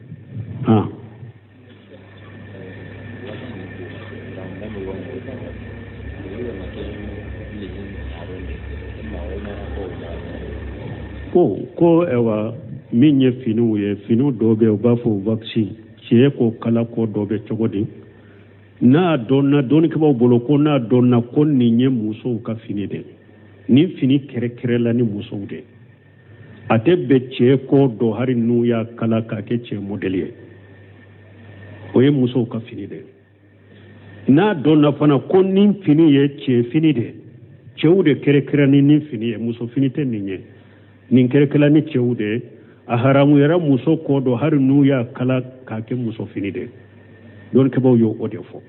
Ko ko ɛwa Min ye finiw ye, finiw dɔw bɛ u b'a fɔ waxi, cɛ k'o kala k'o don bɛ cogo di? N'a dɔnna dɔnnikɛbaaw bolo ko n'a dɔnna ko nin ye musow ka fini de, nin fini kɛrɛkɛrɛla ni musow de, a tɛ bɛn cɛ k'o don hali n'u y'a kala k'a kɛ cɛ modɛli ye, o ye musow ka fini de. N'a dɔnna fana ko nin fini ye cɛ fini de, cɛw de kɛrɛkɛrɛ ni nin fini ye, muso fini tɛ nin ye, nin kɛrɛkɛla ni cɛw de ye, a haramuyara muso k'o don hali n'u y'a kala k'a kɛ muso fini de. Dɔnnikɛbaaw y'o de fɔ.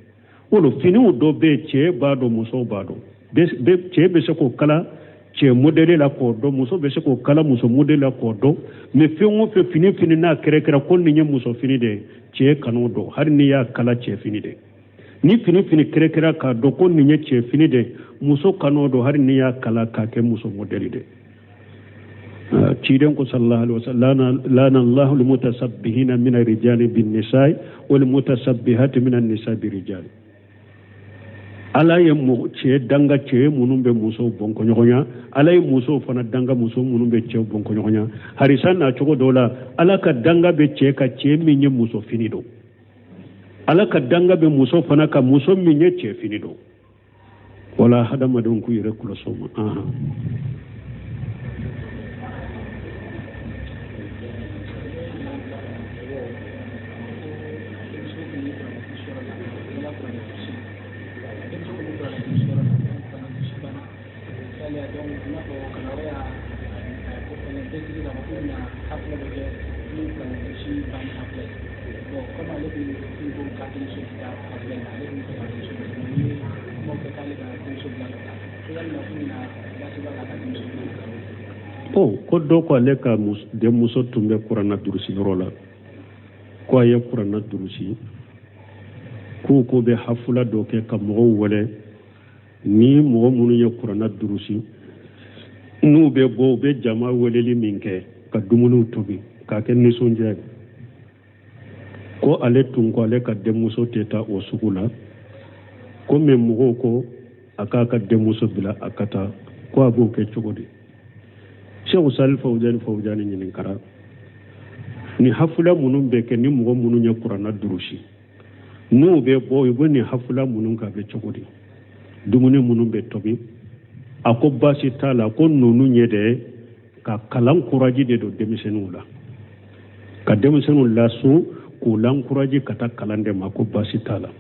Wolo finiw dɔ bɛ yen, cɛ b'a don, musow b'a don, cɛ bɛ se k'o kala cɛ modɛli la k'o don, muso bɛ se k'o kala muso modɛli la k'o don. Mais fɛn o fɛn, fini fini n'a kɛrɛkɛrɛ ko nin ye muso fini de ye, cɛ kan'o don hali n'i y'a kala cɛ fini de. Ni fini fini kɛrɛkɛrɛ k'a dɔn ko nin ye cɛ fini de, muso kan'o don hali n'i y'a kala k'a kɛ muso modɛli de. Ciden ko sallallahu alaihi wasallam, lana allahu almutasabbihina min arrijali bin nisa'i wal mutasabbihati min an-nisa'i bir rijali. Ala ye cɛ danga cɛ minnu bɛ musow bɔnkɔɲɔgɔnya, Ala ye musow fana danga muso minnu bɛ cɛw bɔnkɔɲɔgɔnya. Harisa n'a cogo dɔ la, Ala ka danga bɛ cɛ kan, cɛ min ye muso fini don. Ala ka danga bɛ muso fana kan, muso min ye cɛ fini don. Wala hadamadenw k'u yɛrɛ kɔlɔsi o ma. Ko dɔ ko ale ka denmuso tun bɛ kuranna durusi yɔrɔ la, ko a ye kuranna durusi, k'u ko bɛ hafula dɔ kɛ ka mɔgɔw wele, ni mɔgɔ minnu ye kuranna durusi n'u bɛ bɔ, u bɛ jama weleli min kɛ ka dumuniw tobi k'a kɛ nisɔndiya ye. Ko ale tun ko ale ka denmuso tɛ taa o sugu la, ko mais mɔgɔw ko a k'a ka denmuso bila a ka taa, ko a b'o kɛ cogo di? Seku Sali Fawujani Fawujani ɲininkara, ni hafula minnu bɛ kɛ ni mɔgɔ minnu ye kuranna durusi n'u bɛ bɔ, u bɛ nin hafula minnu kɛ, a bɛ cogo di? Dumuni minnu bɛ tobi? A ko baasi t'a la, ko ninnu ye dɛ ka kalan kuraji de don denmisɛnninw la, ka denmisɛnninw lasun k'u lankuraji ka taa kalan de ma, ko baasi t'a la.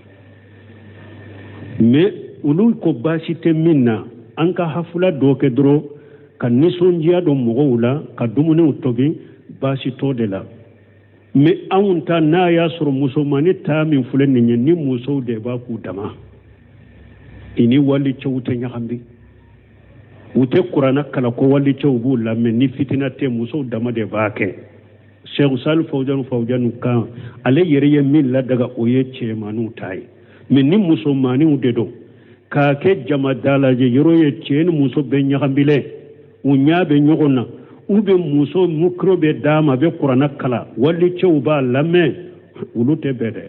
Mais olu ko baasi tɛ min na, an ka hafula dɔ kɛ dɔrɔn ka nisɔndiya don mɔgɔw la, ka dumuniw tobi, baasi t'o de la. Mais anw ta, n'a y'a sɔrɔ musomannin ta min filɛ nin ye, ni musow de b'a k'u dama, i ni walicɛw tɛ ɲagami, u tɛ kuranna kalan ko walicɛw b'u lamɛn, ni fitina tɛ, musow dama de b'a kɛ. Seku Sali Fawujani Fawujani kan, ale yɛrɛ ye min ladaga, o ye cɛmanninw ta ye. Mais ni musomanninw de don k'a kɛ jama dalajɛ yɔrɔ ye, cɛ ni muso bɛ ɲagamilen, u ɲɛ bɛ ɲɔgɔn na, u bɛ muso micro bɛ d'a ma, a bɛ kuranna kalan, walicɛw b'a lamɛn, olu tɛ bɛn dɛ.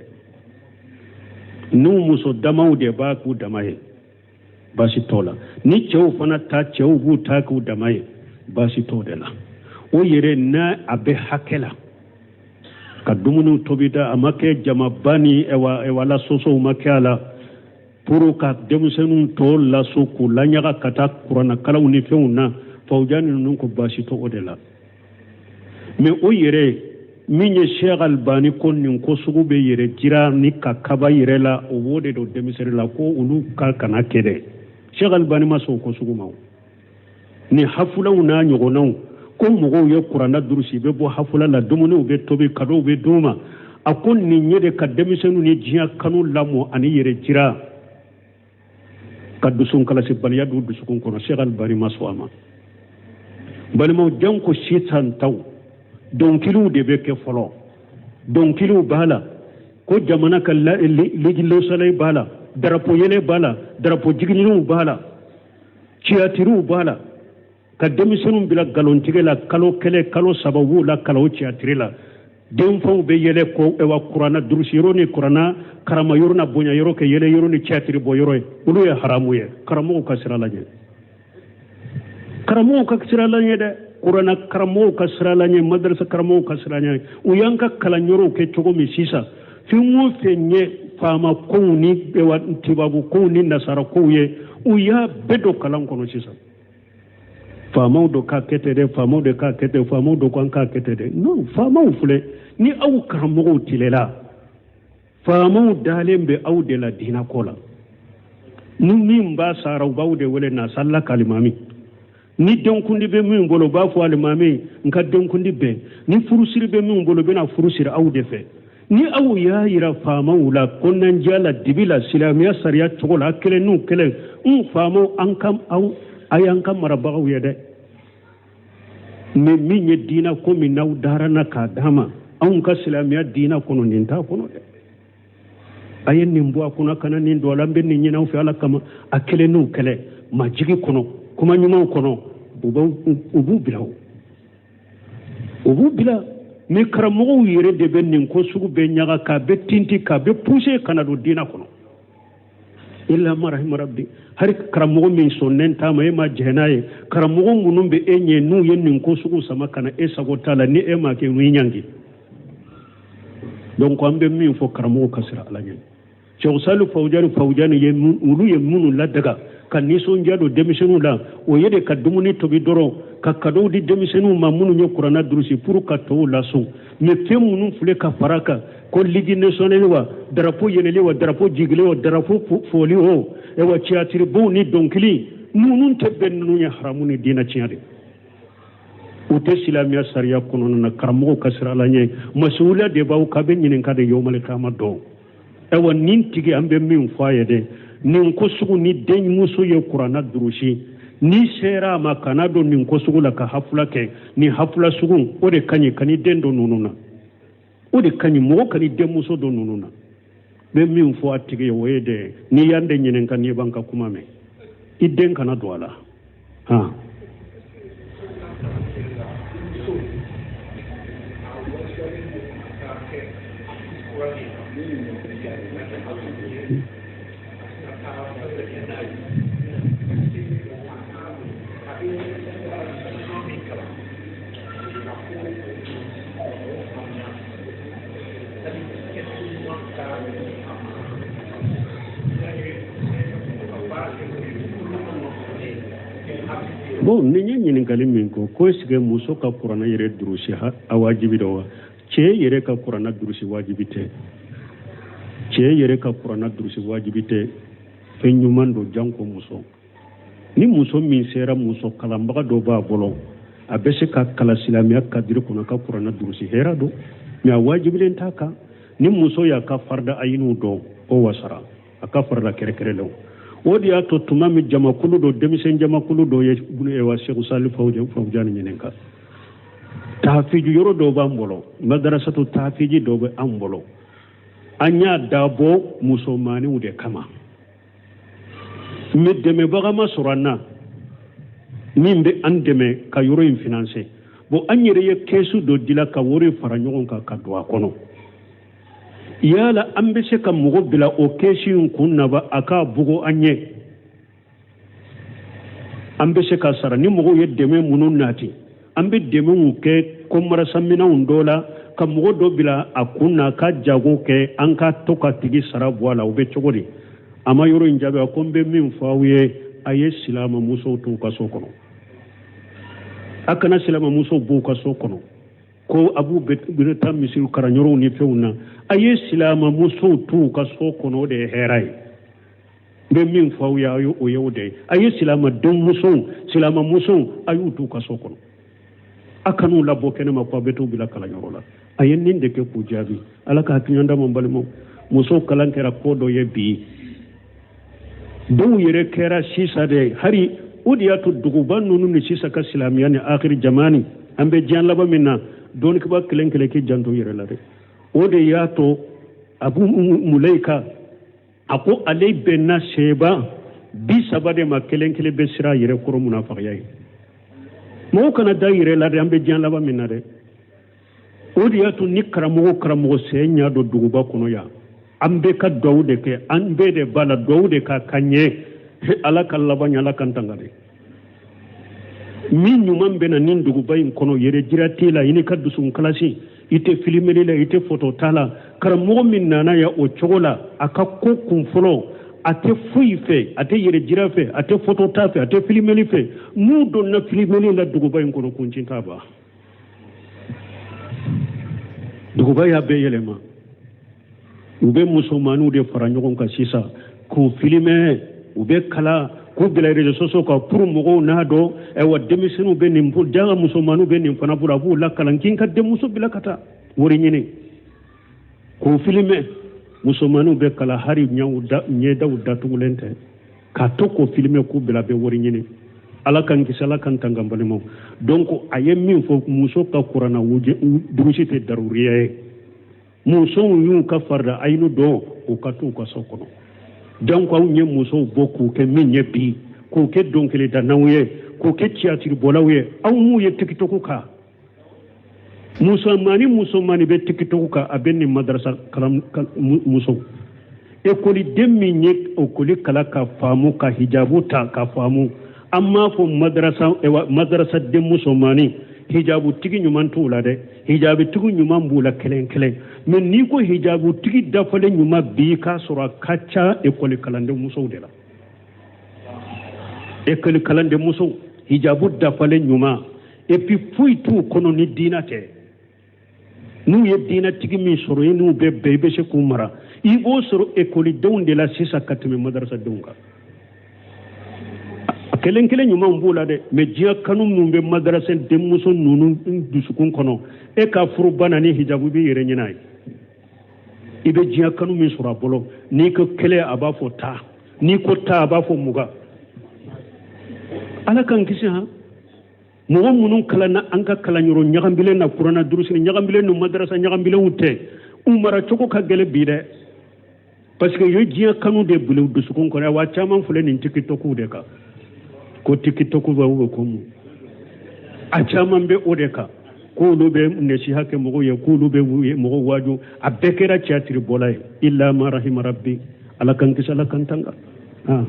N'u muso damaw de b'a k'u dama ye, baasi t'o la. Ni cɛw fana ta, cɛw b'u ta k'u dama ye, baasi t'o de la. O yɛrɛ n'a a bɛ hakɛ la ka dumuniw tobi da, a ma kɛ jamaba ni ɛwa la sosow ma kɛ a la, pour ka denmisɛnninw tɔ laso k'u laɲaga ka taa kuranna kalanw ni fɛnw na, Fawujani ninnu ko baasi t'o o de la. Mais o yɛrɛ min ye Sheikh Albani ko nin ko sugu bɛ yɛrɛ jira ni ka kaba yɛrɛ la, o b'o de don denmisɛnnin la, ko olu ka kana kɛ dɛ. Sheikh Albani ma sɔn o ko sugu ma. Ni hafulaw n'a ɲɔgɔnnaw, ko mɔgɔw ye kuranna durusi, bɛ bɔ hafula la, dumuniw bɛ tobi, kadow bɛ d'u ma, a ko nin ye de ka denmisɛnninw ni diɲɛ kanu lamɔ ani yɛrɛ jira, ka dusunkalasibaliya don dusukun kɔnɔ. Sheikh Albani ma sɔn a ma. Balimaw, janko sisan taw, dɔnkiliw de bɛ kɛ fɔlɔ, dɔnkiliw b'a la, ko jamana ka lejilosalayi b'a la, darapo yɛlɛ b'a la, darapo jiginniw b'a la, tiyatiriw b'a la, ka denmisɛnninw bila nkalontigɛ la, kalo kelen kalo saba u b'u la kalan o tiyatiri la. Denfaw bɛ yɛlɛ ko ɛwa kuranna durusi yɔrɔ ni kuranna karama yɔrɔ na bonya yɔrɔ kɛ yɛlɛ yɔrɔ ni tiyatiri bɔ yɔrɔ ye, olu ye haramu ye. Karamɔgɔw ka sira lajɛ, karamɔgɔw ka sira lajɛ dɛ. Kuranna karamɔgɔw ka siran Ala ɲɛ, madarasa karamɔgɔw ka siran ɲɛ. U y'an ka kalanyɔrɔw kɛ cogo min sisan, fɛn o fɛn ye faama kow ni tubabu kow ni nasara kow ye, u y'a bɛɛ don kalan kɔnɔ sisan. Faamaw do k'a kɛ ten dɛ, faamaw de k'a kɛ ten, faamaw do ko an k'a kɛ ten dɛ. Non, faamaw filɛ ni aw karamɔgɔw tilela, faamaw dalen bɛ aw de la diinɛ ko la. Ni min ba sara, u b'aw de wele na salila kalimami. Ni denkundi bɛ min bolo, u b'a fɔ alimami n ka denkundi bɛn. Ni furusiri bɛ min bolo, u bɛna furu siri aw de fɛ. Ni aw y'a yira faamaw la kɔnɔnajɛya la, dibi la, silamɛya sariya cogo la, a kelen n'u kelen n faamaw, an ka aw a y'an ka marabagaw ye dɛ. Mais min ye diinɛ ko min n'aw dara na k'a d'an ma, anw ka silamɛya diinɛ kɔnɔ, nin t'a kɔnɔ dɛ. A ye nin bɔ a kɔnɔ, kana nin don a la, an bɛ nin ɲini aw fɛ Ala kama. A kelen n'u kɛlɛ majigi kɔnɔ, kuma ɲumanw kɔnɔ, u b'u bila, o u b'u bila. Mais karamɔgɔw yɛrɛ de bɛ nin ko sugu bɛɛ ɲaga, k'a bɛ tinti, k'a bɛ pousser ka na don diinɛ kɔnɔ. Illa ma rahima rabbi. Hari karamɔgɔ min sɔnnen t'a ma, e ma jɛn n'a ye, karamɔgɔ minnu bɛ e ɲɛ, n'u ye nin ko sugu sama ka na, e sago t'a la, ni e m'a kɛ, u y'i ɲangi. Donc an bɛ min fɔ, karamɔgɔw ka siran Ala ɲɛ. Cheikh Salih Fawjani, Fawjani ye olu ye minnu ladaga ka nisɔndiya don denmisɛnninw la, o ye de ka dumuni tobi dɔrɔn ka kadow di denmisɛnninw ma minnu ye kuranna durusi pour ka tɔw lasɔn. Mais fɛn minnu filɛ ka fara kan, ko ligue nationale wa, darapo yɛlɛli wa, darapo jigili wa, darapo foli o, ewa tiyatiribow ni dɔnkili ninnu tɛ bɛn. Ninnu ye haramu ni diinɛ tiɲɛ de, u tɛ silamɛya sariya kɔnɔna na. Karamɔgɔw ka siran Ala ɲɛ, masuwuliya de b'aw kan, bɛ ɲininka de yawmal kiyama dɔn. Ayiwa, nin tigi, an bɛ min fɔ a ye dɛ, nin ko sugu, ni denmuso ye kuranna durusi, n'i sera a ma, kana don nin ko sugu la ka hafula kɛ. Nin hafula sugu, o de ka ɲi, kan'i den don ninnu na, o de ka ɲi. Mɔgɔ kan'i denmuso don ninnu na. N bɛ min fɔ a tigi ye, o ye dɛ, n'i y'an de ɲininka, n'i b'an ka kuma mɛn, i den kana don a la. Han, bon, nin ye ɲininkali min ko ko est-ce que muso ka kuranɛ yɛrɛ durusi a wajibi dɔ wa? Cɛ yɛrɛ ka kuranɛ durusi wajibi tɛ. Cɛ yɛrɛ ka kuranɛ durusi wajibi tɛ, fɛn ɲuman don, janko muso. Ni muso min sera, muso kalanbaga dɔ b'a bolo, a bɛ se ka kalan silamɛya kadiri kɔnɔ, ka kuranɛ durusi, hɛrɛ don, mais a wajibilen t'a kan. Ni muso y'a ka farida ayiniw dɔn, o wasara, a ka farida kɛrɛkɛrɛlenw. O de y'a to tuma min jamakulu dɔ, denmisɛn jamakulu dɔ ye wa Seku Sali Fawujani ɲininka, tafiji yɔrɔ dɔw b'an bolo, madarasatu tafiji dɔw bɛ an bolo, an y'a dabɔ musomanninw de kama, mais dɛmɛbaga ma sɔrɔ an na min bɛ an dɛmɛ ka yɔrɔ in financer. Bon, an yɛrɛ ye kɛsu dɔ dila ka wari fara ɲɔgɔn kan ka don a kɔnɔ. Yala an bɛ se ka mɔgɔ bila o kɛsu in kun na ba, a k'a bugo an ye, an bɛ se ka sara? Ni mɔgɔw ye dɛmɛ minnu nati, an bɛ dɛmɛw kɛ ko marasaminɛnw dɔ la, ka mɔgɔ dɔ bila a kun na ka jago kɛ, an ka to ka tigi sara bɔ a la, o bɛ cogo di? A ma yɔrɔ in jaabi. A ko n bɛ min fɔ aw ye, a ye silamamusow to u ka so kɔnɔ, a kana silamamusow b'u ka so kɔnɔ ko a b'u bɛ taa misiriw kalanyɔrɔw ni fɛnw na. A ye silamamusow to u ka so kɔnɔ, o de ye hɛrɛ ye. N bɛ min fɔ aw ye, aw ye o ye, o de ye. A ye silamadenmusow, silamamusow, a y'u t'u ka so kɔnɔ, a kan'u labɔ kɛnɛma ko a bɛ t'u bila kalanyɔrɔ la. A ye nin de kɛ k'u jaabi. Ala ka hakili d'an ma. Balimaw, musow kalan kɛra ko dɔ ye bi, dɔw yɛrɛ kɛra sisan de hari. O de y'a to duguba ninnu ni sisan ka silamɛya ni akiri jamani, an bɛ diɲɛ laban min na, dɔnnikɛba kelen kelen k'i janto yɛrɛ la dɛ. O de y'a to Abu Mulayika a ko ale bɛnna seba 30 de ma, kelen kelen bɛ siran yɛrɛ kɔrɔ munafagaya ye. Mɔgɔw kana da yɛrɛ la dɛ, an bɛ diɲɛ laban min na dɛ. O de y'a to ni karamɔgɔ karamɔgɔ sen ɲa don duguba kɔnɔ yan, an bɛɛ ka duwawu de kɛ, an bɛɛ de b'a la duwawu de ka ɲɛ. Ala ka laban ɲɛ, Ala k'an tanga dɛ. Min ɲuman bɛ na nin duguba in kɔnɔ, yɛrɛ jira t'e la, i n'i ka dusukun kalasi, i tɛ filimeli la, i tɛ foto ta la. Karamɔgɔ min nana yan o cogo la, a ka ko kun fɔlɔ, a tɛ foyi fɛ, a tɛ yɛrɛ jira fɛ, a tɛ foto ta fɛ, a tɛ filimeli fɛ. N'u donna filimeli la duguba in kɔnɔ, kuncin t'a ban. Duguba y'a bɛɛ yɛlɛma. U bɛ musomaninw de fara ɲɔgɔn kan sisan k'u filimɛ, u bɛ kala k'u bila réseaux sociaux kan pour mɔgɔw n'a dɔn. Ayiwa, denmisɛnninw bɛ nin jaga, musomaninw bɛ nin fana bolo, a b'u lakalan k'i ka denmuso bila ka taa wari ɲini k'u filimɛ. Musomaninw bɛ kala hari ɲɛdaw datugulen tɛ, ka to k'o filimɛ k'u bila bɛ wari ɲini. Ala k'an kisi, Ala k'an tanga. Balimaw, donc a ye min fɔ, muso ka kuranna durusi tɛ daruriya ye. Musow y'u ka farida ayinu dɔn, u ka t'u ka so kɔnɔ. Donc anw ye musow bɔ k'u kɛ min ye bi, k'u kɛ dɔnkilidannaw ye, k'u kɛ tiyatiribɔlaw ye, aw m'u ye tiktok kan? Musomanni musomanni bɛ tiktok kan, a bɛ nin madarasa kalan musow. Ekoliden min ye ekoli kalan ka faamu, ka hijabu ta ka faamu, an m'a fɔ madarasa, madarasa den musomanni hijabu tigi ɲuman t'u la dɛ. Hijabu tigi ɲuman b'u la kelen kelen, mais n'i ko hijabu tigi dafalen ɲuman bi k'a sɔrɔ, a ka ca ekɔli kalanden musow de la. Ekɔli kalanden musow hijabu dafalen ɲuman, et puis foyi t'u kɔnɔ ni diina tɛ. N'u ye diinatigi min sɔrɔ, i n'u bɛ bɛn, i bɛ se k'u mara. I b'o sɔrɔ ekɔlidenw de la sisan ka tɛmɛ madarasadenw kan. A kelen kelen ɲumanw b'o la dɛ, mais diɲɛ kanu minnu bɛ madarasa denmuso ninnu dusukun kɔnɔ, e ka furuba na ni hijabu b'i yɛrɛ ɲɛna ye. I bɛ diɲɛ kanu min sɔrɔ a bolo, n'i ko kelen a b'a fɔ taa, n'i ko taa a b'a fɔ 20. Ala k'an kisi. Han, mɔgɔ minnu kalanna an ka kalanyɔrɔ ɲagambilen na, kuranna durusini ɲagambilen ni madarasa ɲagambilenw tɛ, u mara cogo ka gɛlɛn bi dɛ, parce que u ye diɲɛ kanu de bila u dusukun kɔnɔ. Wa caman filɛ nin tikitokuw de kan, ko tikitoku bɛ u bɛ ko mun, a caman bɛ o de kan, k'olu bɛ nasiha kɛ mɔgɔw ye, k'olu bɛ mɔgɔw waaju. A bɛɛ kɛra tiyatiri bɔla ye, illa ma rahima rabbi. Ala k'an kisi, Ala k'an tanga. Ah.